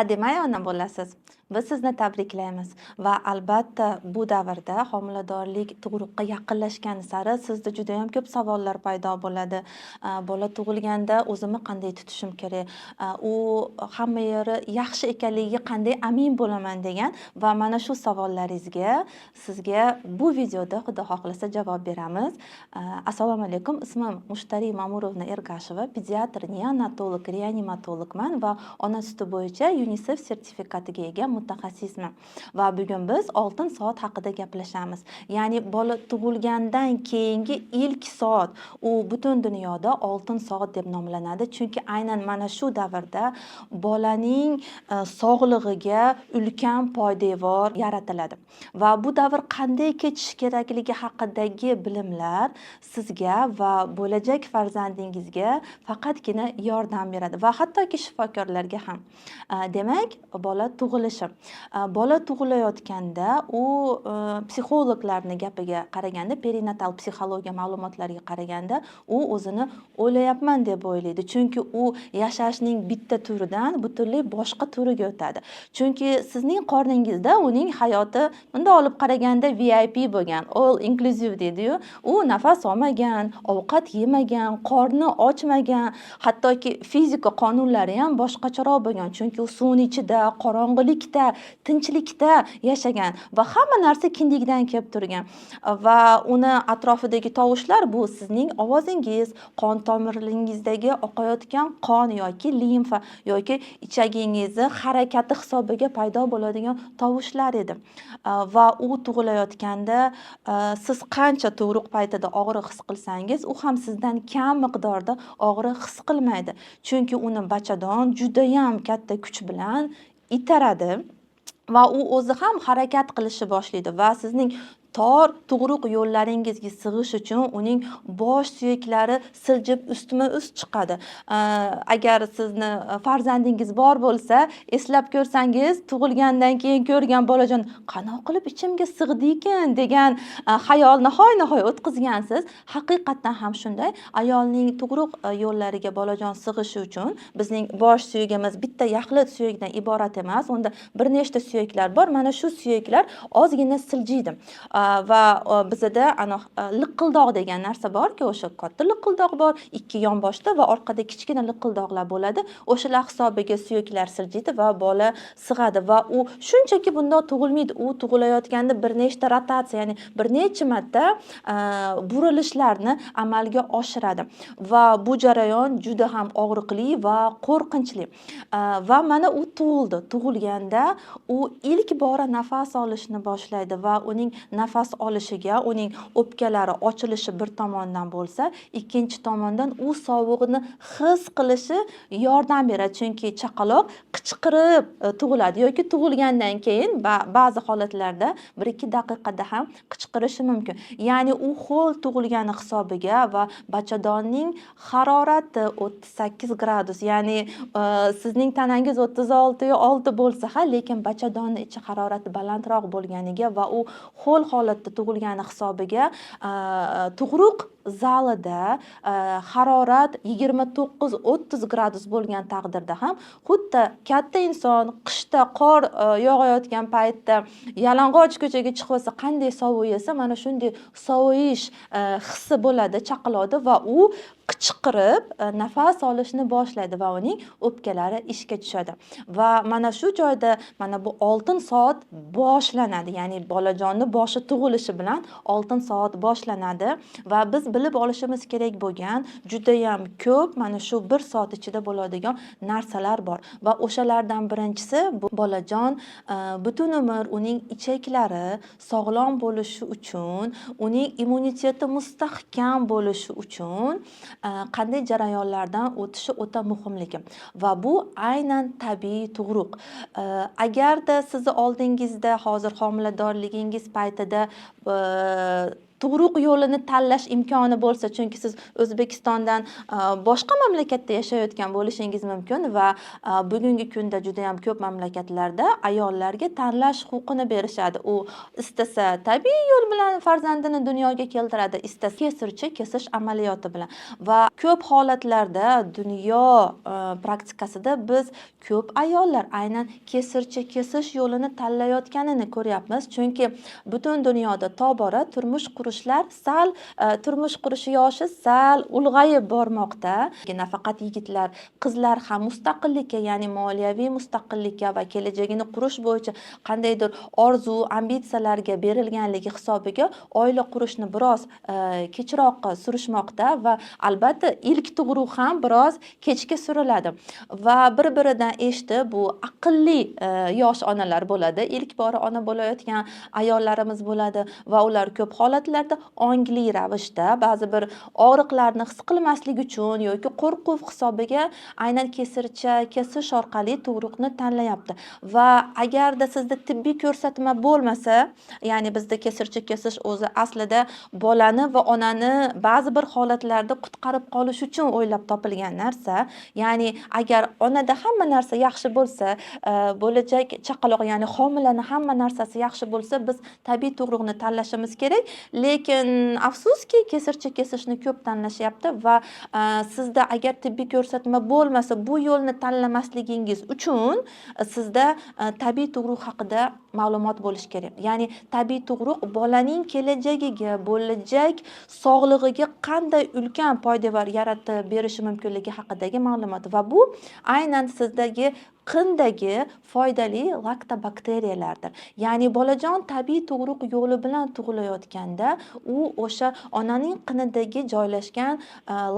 Hademay ona bo'lasiz. Biz sizni tabriklaymiz va albatta bu davrda homiladorlik tug'ruqqa yaqinlashgani sari sizda judayam ko'p savollar paydo bo'ladi. Bola tug'ilganda o'zimni qanday tutishim kerak? U hamma yeri yaxshi ekanligiga qanday amin bo'laman degan va mana shu savollaringizga sizga bu videoda, Xudo xohlasa, javob beramiz. Assalomu alaykum. Ismim Mushtariy Mamurovna Ergasheva, pediatr, neonatolog, reanimatologman va ona suti bo'yicha UNICEF sertifikatiga ega mutaxassisman. Va bugun biz oltin soat haqida gaplashamiz. Ya'ni bola tug'ilgandan keyingi ilk soat, u butun dunyoda oltin soat deb nomlanadi. Chunki aynan mana shu davrda bolaning sog'lig'iga ulkan poydevor yaratiladi. Va bu davr qanday kechishi kerakligi haqidagi bilimlar sizga va bo'lajak farzandingizga faqatgina yordam beradi va hattoki shifokorlarga ham. Demak, bola tug'ilishi. Bola tug'ilayotganda u psixologlarni gapiga qaraganda, perinatal psixologiya ma'lumotlariga qaraganda, u o'zini o'layapman deb o'ylaydi. Chunki u yashashning bitta turidan butunlay boshqa turiga o'tadi. Chunki sizning qorningizda uning hayoti bundoq olib qaraganda VIP bo'lgan, all inclusive deydi-yu. U nafas olmagan, ovqat yemagan, qorni ochmagan, hattoki fizika qonunlari ham boshqacharoq bo'lgan. Chunki u suvni ichida, qorong'ilikda, tinchlikda yashagan va hamma narsa kindigidan kelib turgan. Va uni atrofidagi tovushlar bu sizning ovozingiz, qon tomirlaringizdagi oqayotgan qon yoki limfa yoki ichagingizni harakati hisobiga paydo bo'ladigan tovushlar edi. Va u tug'ilayotganda siz qancha tug'ruq paytida og'riq his qilsangiz, u ham sizdan kam miqdorda og'riq his qilmaydi. Chunki uni bachadon judayam katta kuch bilan itaradi va u o'zi ham harakat qilishni boshlaydi va sizning tor tug'ruq yo'llaringizga sig'ish uchun uning bosh suyaklari siljib ustma ust chiqadi. Agar sizni farzandingiz bor bo'lsa, eslab ko'rsangiz, tug'ilgandan keyin ko'rgan bolajon qanaqa qilib ichimga sig'diykin degan xayolni hoynahoy o'tkazgansiz. Haqiqatdan ham shunday. Ayolning tug'ruq yo'llariga bolajon sig'ishi uchun bizning bosh suyagimiz bitta yaxlit suyakdan iborat emas, unda bir nechta suyaklar bor. Mana shu suyaklar ozgina siljiydi. Va bizada ana liqildoq degan narsa borki, o'sha katta liqildoq bor, ikki yonboshda va orqada kichkina liqildoqlar bo'ladi. O'shalar hisobiga suyaklar siljiydi va bola sig'adi va u shunchaki bundoq tug'ilmaydi. U tug'ilayotganda bir nechta rotatsiya, ya'ni bir necha marta burilishlarni amalga oshiradi va bu jarayon juda ham og'riqli va qo'rqinchli. Va mana u tug'ildi. Tug'ilganda u ilk bora nafas olishni boshlaydi va uning nafas olishiga uning o'pkalari ochilishi bir tomondan bo'lsa, ikkinchi tomondan u sovuqni his qilishi yordam beradi. Chunki chaqaloq qichqirib tug'iladi yoki tug'ilgandan keyin ba'zi holatlarda 1-2 daqiqada ham qichqirishi mumkin. Ya'ni u ho'l tug'ilgani hisobiga va bachadonning harorati 38 gradus, ya'ni sizning tanangiz 36,6 bo'lsa ham, lekin bachadonni ichi harorati balandroq bo'lganiga va u ho'l holatda tug'ilgani hisobiga tug'ruq zalida harorat 29-30 gradus bo'lgan taqdirda ham xuddi katta inson qishda qor yog'ayotgan paytda yalang'och ko'chaga chiqib olsa qanday soviysa, mana shunday soviyish hissi bo'ladi chaqaloqda va u qichqirib nafas olishni boshlaydi va uning o'pkalari ishga tushadi. Va mana shu joyda mana bu oltin soat boshlanadi, ya'ni bolajonni boshi tug'ilishi bilan oltin soat boshlanadi va biz bilib olishimiz kerak bo'lgan judayam ko'p mana shu bir soat ichida bo'ladigan narsalar bor va o'shalardan birinchisi bu bolajon butun umr uning ichaklari sog'lom bo'lishi uchun, uning immuniteti mustahkam bo'lishi uchun qanday jarayonlardan o'tishi o'ta muhimligi va bu aynan tabiiy tug'ruq. Agarda sizni oldingizda hozir homiladorligingiz paytida Tug'ruq yo'lini tanlash imkoni bo'lsa, chunki siz O'zbekistondan boshqa mamlakatda yashayotgan bo'lishingiz mumkin va bugungi kunda juda ham ko'p mamlakatlarda ayollarga tanlash huquqini berishadi. U istasa tabiiy yo'l bilan farzandini dunyoga keltiradi, istasa kesirchi kesish amaliyoti bilan. Va ko'p holatlarda dunyo praktikasida biz ko'p ayollar aynan kesirchi kesish yo'lini tanlayotganini ko'ryapmiz, chunki butun dunyoda tobora turmush qurishlar sal turmush qurish yoshi sal ulg'ayib bormoqda. Nafaqat yigitlar, qizlar ham mustaqillikka, ya'ni moliyaviy mustaqillikka va kelajagini qurish bo'yicha qandaydir orzu, ambitsiyalarga berilganligi hisobiga oila qurishni biroz kechroqqa surishmoqda va albatta ilk tug'ruq ham biroz kechga suriladi. Va bir-biridan eshitib, bu aqlli yosh onalar bo'ladi, ilk bora ona bo'layotgan ayollarimiz bo'ladi va ular ko'p holatlarda ongli ravishda ba'zi bir og'riqlarni his qilmaslik uchun yoki qo'rquv hisobiga aynan kesircha kesish orqali tug'ruqni tanlayapti. Va agarda sizda tibbiy ko'rsatma bo'lmasa, ya'ni bizda kesircha kesish o'zi aslida bolani va onani ba'zi bir holatlarda qutqarib qolish uchun o'ylab topilgan narsa. Ya'ni agar onada hamma narsa yaxshi bo'lsa, bo'lajak chaqaloq, ya'ni homilani hamma narsasi yaxshi bo'lsa, biz tabiiy tug'ruqni tanlashimiz kerak. Lekin afsuski, kesircha kesishni ko'p tanlashyapti va sizda agar tibbiy ko'rsatma bo'lmasa, bu yo'lni tanlamasligingiz uchun sizda tabiiy tug'ruq haqida ma'lumot bo'lishi kerak. Ya'ni tabiiy tug'ruq bolaning kelajagiga, bo'lajak sog'lig'iga qanday ulkan poydevor yaratib berishi mumkinligi haqidagi ma'lumot va bu aynan sizdagi qindagi foydali laktobakteriyalardir. Ya'ni bolajon tabiiy tug'ruq yo'li bilan tug'ilayotganda u o'sha onaning qinidagi joylashgan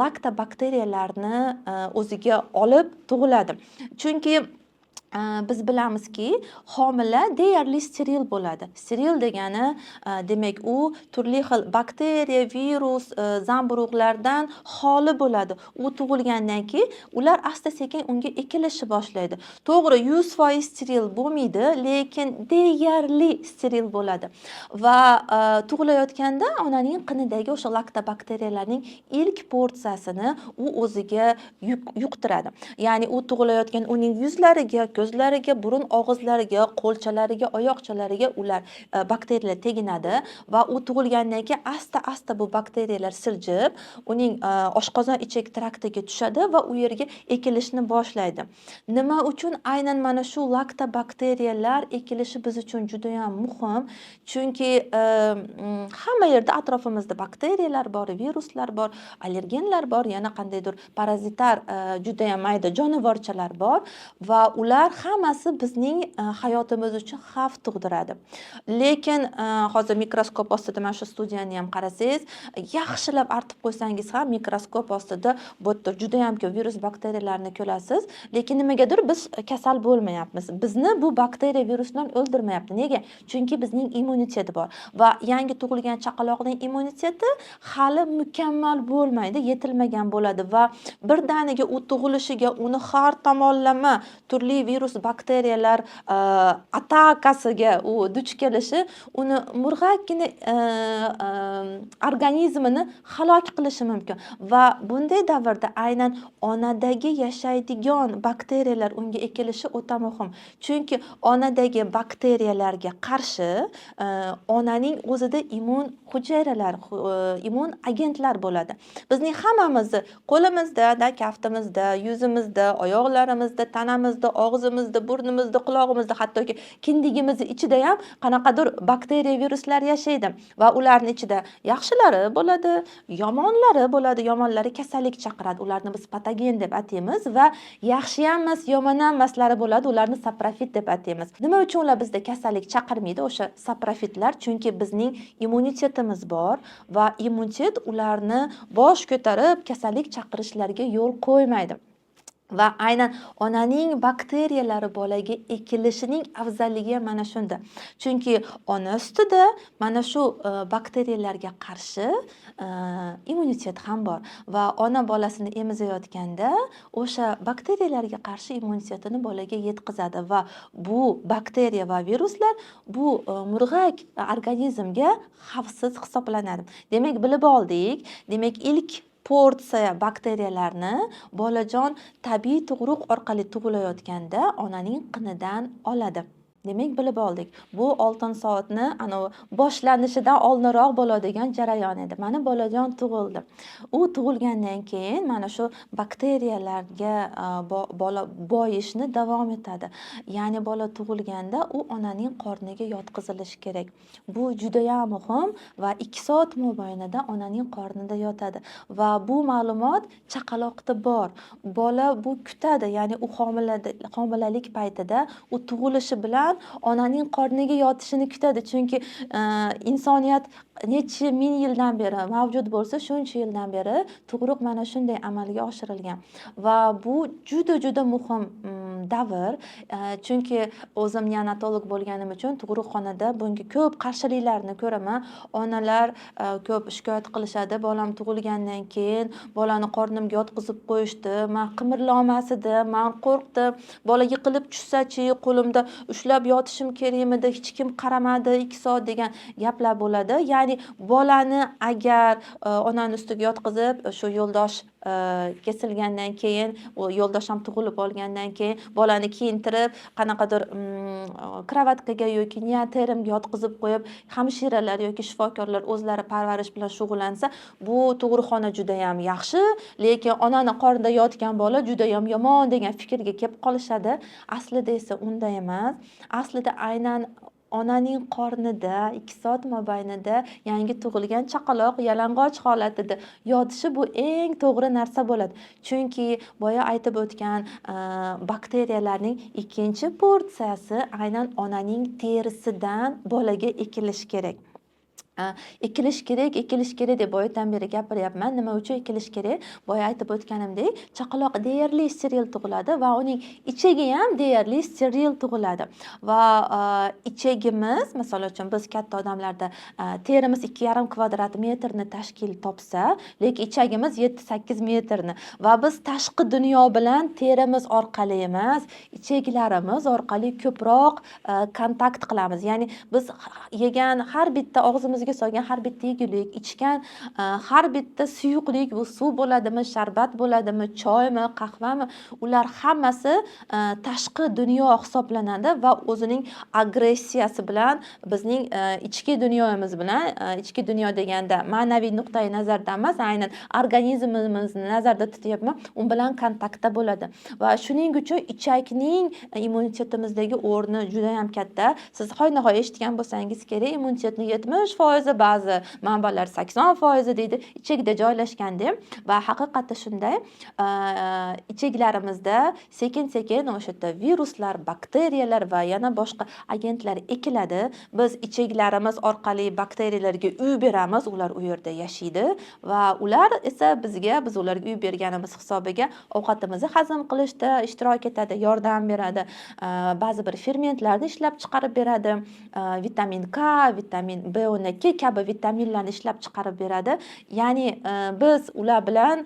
laktobakteriyalarni o'ziga olib tug'iladi. Chunki biz bilamizki, homila deyarli steril bo'ladi. Steril degani, demak, u turli xil bakteriya, virus, zamburug'lardan xoli bo'ladi. U tug'ilgandan keyin ular asta-sekin unga ekilishni boshlaydi. To'g'ri, 100% steril bo'lmaydi, lekin deyarli steril bo'ladi. Va tug'ilayotganda onaning qinidagi o'sha laktobakteriyalarning ilk porsiyasini u o'ziga yuqtiradi. Ya'ni u tug'ilayotgan uning yuzlariga, ko'zlariga, burun og'izlariga, qo'lchalariga, oyoqchalariga ular bakteriyalar teginadi va u tug'ilgandan keyin asta-asta bu bakteriyalar siljib, uning oshqozon ichak traktiga tushadi va u yerga ekilishni boshlaydi. Nima uchun aynan mana shu laktobakteriyalar ekilishi biz uchun juda ham muhim? Chunki hamma yerda atrofimizda bakteriyalar bor, viruslar bor, allergenlar bor, yana qandaydir parazitar juda ham mayda jonivorchalar bor va ular hammasi bizning hayotimiz uchun xavf tug'diradi. Lekin hozir mikroskop ostida mana shu studiyani ham qarasangiz, yaxshilab artib qo'ysangiz ham mikroskop ostida bu yerda juda ham ko'p virus bakteriyalarni ko'rasiz, lekin nimagadir biz kasal bo'lmayapmiz. Bizni bu bakteriya viruslar o'ldirmayapti. Nega? Chunki bizning immunitet bor va yangi tug'ilgan chaqaloqning immuniteti hali mukammal bo'lmaydi, yetilmagan bo'ladi va birdaniga u tug'ilishiga uni har tomonlama turli virus bakteriyalar atakasiga u duch kelishi uni murg'akkina organizmini halok qilishi mumkin. Va bunday davrda aynan onadagi yashaydigan bakteriyalar unga ekilishi o'ta muhim. Chunki onadagi bakteriyalarga qarshi onaning o'zida immun hujayralar, immun agentlar bo'ladi. Bizning hammamizni qo'limizda, da, kaftimizda, yuzimizda, oyoqlarimizda, tanamizda, og'zimizda, burnimizda, qulog'imizda, hattoki kindigimizni ichida ham qanaqadir bakteriya, viruslar yashaydi va ularning ichida yaxshilari bo'ladi, yomonlari bo'ladi. Yomonlari kasallik chaqiradi. Ularni biz patogen deb ataymiz va yaxshi ham emas, yomon ham emaslari bo'ladi. Ularni saprofit deb ataymiz. Nima uchun ular bizda kasallik chaqirmaydi o'sha saprofitlar? Chunki bizning immunitetimiz bor va immunitet ularni bosh ko'tarib kasallik chaqirishlariga yo'l qo'ymaydi. Va aynan onaning bakteriyalari bolaga ekilishining afzalligi ham mana shunda. Chunki ona sutida mana shu bakteriyalarga qarshi immunitet ham bor va ona bolasini emizayotganda o'sha bakteriyalarga qarshi immunitetini bolaga yetkazadi va bu bakteriya va viruslar bu murg'ak organizmga xavfsiz hisoblanadi. Demak, bilib oldik. Demak, ilk porsiya bakteriyalarni bolajon tabiiy tug'ruq orqali tug'ilayotganda onaning qinidan oladi. Demak, bilib oldik. Bu oltin soatni anavi boshlanishidan oldinroq bo'ladigan jarayon edi. Mana bolajon tug'ildi. U tug'ilgandan keyin mana shu bakteriyalarga bola boyishni davom etadi. Ya'ni bola tug'ilganda u onaning qorniga yotqizilishi kerak. Bu judayam muhim va 2 soat mobaynida onaning qornida yotadi va bu ma'lumot chaqaloqda bor. Bola bu kutadi, ya'ni u homilalik paytida u tug'ilishi bilan onaning qorniga yotishini kutadi. Chunki insoniyat necha ming yildan beri mavjud bo'lsa, shuncha yildan beri tug'ruq mana shunday amalga oshirilgan va bu juda juda muhim davr. Chunki o'zim neonatolog bo'lganim uchun tug'ruqxonada bunga ko'p qarshiliklarni ko'raman. Onalar ko'p shikoyat qilishadi: bolam tug'ilgandan keyin bolani qornimga yotqizib qo'yishdi, man qimirlolmas edim, man qo'rqdim, bola yiqilib tushsa-chi, qo'limda ushlab yotishim kerakmidi, hech kim qaramadi 2 soat degan gaplar bo'ladi. Ya'ni bolani agar onani ustiga yotqizib, shu yo'ldosh kesilgandan keyin, u yo'ldosh ham tug'ilib olgandan keyin bolani kiyintirib, qanaqadir kravatkaga yoki neoterimga yotqizib qo'yib, hamshiralar yoki shifokorlar o'zlari parvarish bilan shug'ullansa, bu tug'ruqxona judayam yaxshi, lekin onani qornida yotgan bola judayam yomon degan fikrga kelib qolishadi. Aslida esa unday emas. Aslida aynan onaning qornida 2 soat mobaynida yangi tug'ilgan chaqaloq yalang'och holatida yotishi bu eng to'g'ri narsa bo'ladi. Chunki boya aytib o'tgan bakteriyalarning ikkinchi porsiyasi aynan onaning terisidan bolaga ekilishi kerak. Ekilish kerak, ekilish kerak deb boyadan beri gapiryapman. Nima uchun ekilish kerak? Boya aytib o'tganimdek, chaqaloq deyarli steril tug'iladi va uning ichagi ham deyarli steril tug'iladi. Va ichagimiz, misol uchun, biz katta odamlarda terimiz 2,5 kvadrat metrni tashkil topsa, lekin ichagimiz 7-8 metrni va biz tashqi dunyo bilan terimiz orqali emas, ichaklarimiz orqali ko'proq kontakt qilamiz. Ya'ni biz yegan har bitta, og'zimizga solgan har bitta yegulik, ichgan har bitta suyuqlik, bu suv bo'ladimi, sharbat bo'ladimi, choymi, qahvami, ular hammasi tashqi dunyo hisoblanadi va o'zining agressiyasi bilan bizning ichki dunyomiz bilan, ichki dunyo deganda ma'naviy nuqtai nazardan emas, aynan organizmimizni nazarda tutyapman, u bilan kontaktda bo'ladi. Va shuning uchun ichakning immunitetimizdagi o'rni juda ham katta. Siz hoynahoy eshitgan bo'lsangiz kerak, immunitetni 70%, ba'zi manbalar 80% deydi, ichakda joylashgan deb va haqiqatda shunday. Ichaklarimizda sekin-sekin o'sha yerda viruslar, bakteriyalar va yana boshqa agentlar ekiladi. Biz ichaklarimiz orqali bakteriyalarga uy beramiz, ular u yerda yashaydi va ular esa bizga, biz ularga uy berganimiz hisobiga ovqatimizni hazm qilishda ishtirok etadi, yordam beradi. Ba'zi bir fermentlarni ishlab chiqarib beradi. Vitamin K, vitamin B12 kabi vitaminlarni ishlab chiqarib beradi. Ya'ni biz ular bilan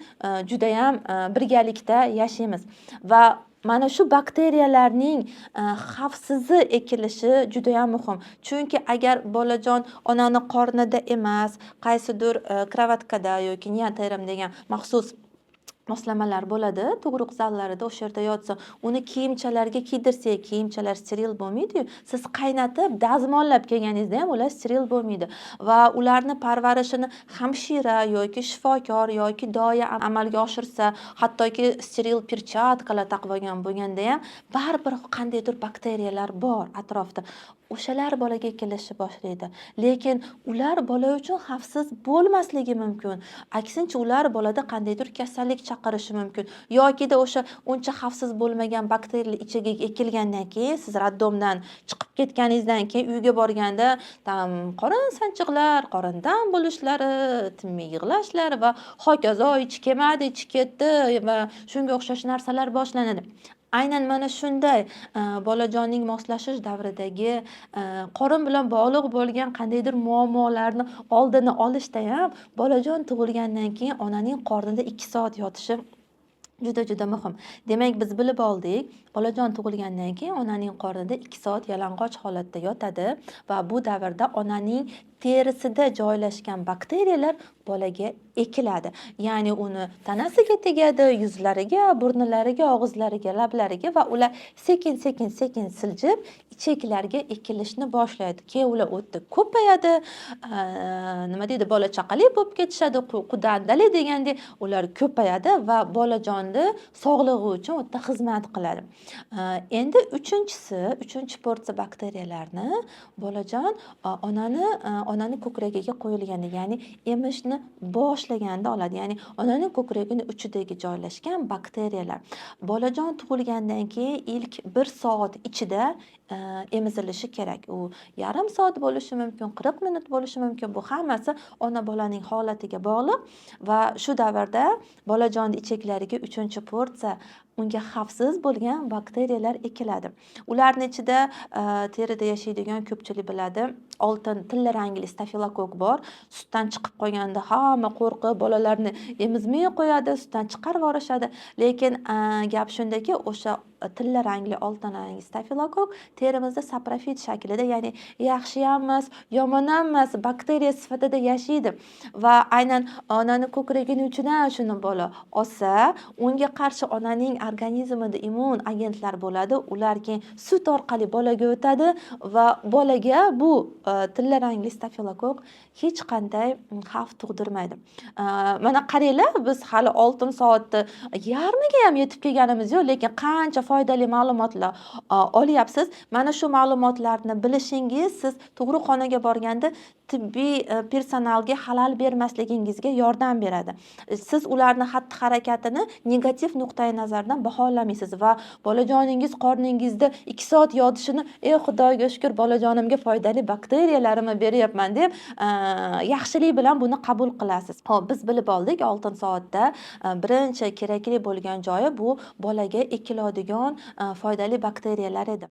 judayam birgalikda yashaymiz va mana shu bakteriyalarning xavfsizi ekilishi judayam muhim. Chunki agar bolajon onani qornida emas, qaysidir kravatkada yoki neoterim degan maxsus moslamalar bo'ladi tug'ruq zallarida, o'sha yerda yotsa, uni kiyimchalarga kiydirsak, kiyimchalar steril bo'lmaydiyu. Siz qaynatib dazmollab kelganingizda ham ular steril bo'lmaydi va ularni parvarishini hamshira yoki shifokor yoki doya amalga oshirsa, hattoki steril perchatkalar taqib olgan bo'lganda ham baribir qandaydir bakteriyalar bor atrofda, o'shalar bolaga kelishni boshlaydi. Lekin ular bola uchun xavfsiz bo'lmasligi mumkin, aksincha ular bolada qandaydir kasallik chaqirishi mumkin. Yokida o'sha uncha xavfsiz bo'lmagan bakteriyalar ichagiga ekilgandan keyin, siz роддом dan chiqib ketganingizdan keyin uyga borganda там qorin sanchiqlar, qorin dam bo'lishlari, tinmay yig'lashlar va hokazo, ichi kelmadi, ichi ketdi va shunga o'xshash narsalar boshlanadi. Aynan mana shunday bolajonning moslashish davridagi qorin bilan bog'liq bo'lgan qandaydir muammolarni oldini olishda ham bolajon tug'ilgandan keyin onaning qornida 2 soat yotishi juda juda muhim. Demak, biz bilib oldik, bolajon tug'ilgandan keyin onaning qornida 2 soat yalang'och holatda yotadi va bu davrda onaning terisida joylashgan bakteriyalar bolaga ekiladi. Ya'ni uni tanasiga tegadi, yuzlariga, burnilariga, og'izlariga, lablariga va ular sekin sekin sekin siljib ichaklarga ekilishni boshlaydi. Keyin ular u yerda ko'payadi, nima deydi, bola chaqali bo'lib ketishadi, qudandali degandek ular ko'payadi va bolajonni sog'lig'i uchun u yerda xizmat qiladi. Endi uchinchisi, uchinchi porsiya bakteriyalarni bolajon onani ko'kragiga qo'yilganda, ya'ni emishni boshlaganda oladi. Ya'ni onaning ko'kragini uchidagi joylashgan bakteriyalar. Bolajon tug'ilgandan keyin ilk 1 soat ichida emizilishi kerak. U yarim soat bo'lishi mumkin, 40 minut bo'lishi mumkin. Bu hammasi ona bolaning holatiga bog'liq va shu davrda bolajonni ichaklariga uchinchi porsiya unga xavfsiz bo'lgan bakteriyalar ekiladi. Ularni ichida terida yashaydigan, ko'pchilik biladi, oltin tilla rangli stafilokokk bor. Sutdan chiqib qolganda hamma qo'rqib bolalarni emizmay qo'yadi, sutdan chiqarib yuborishadi. Lekin gap shundaki, o'sha tilla rangli, oltin rangli stafilokokk terimizda saprofit shaklida, ya'ni yaxshiyam emas, yomon ham emas bakteriya sifatida yashaydi va aynan onani ko'kragini uchidan shuni bola olsa, unga qarshi onaning organizmida immun agentlar bo'ladi. Ular keyin sut orqali bolaga o'tadi va bolaga bu tilla rangli stafilokokk hech qanday xavf tug'dirmaydi. Mana qaranglar, biz hali oltin soatni yarmiga ham yetib kelganimiz yo'q, lekin qancha foydali ma'lumotlar olyapsiz. Mana shu ma'lumotlarni bilishingiz siz tug'ruqxonaga borganda tibbiy personalga xalal bermasligingizga yordam beradi. Siz ularni xatti harakatini negativ nuqtai nazardan baholamaysiz va bolajoningiz qorningizda 2 soat yotishini, "Ey, Xudoga shukur, bolajonimga foydali bakteriyalarimni beryapman", deb yaxshilik bilan buni qabul qilasiz. Xo'p, biz bilib oldik, oltin soatda birinchi kerakli bo'lgan joyi bu bolaga ekiladigan foydali bakteriyalar edi.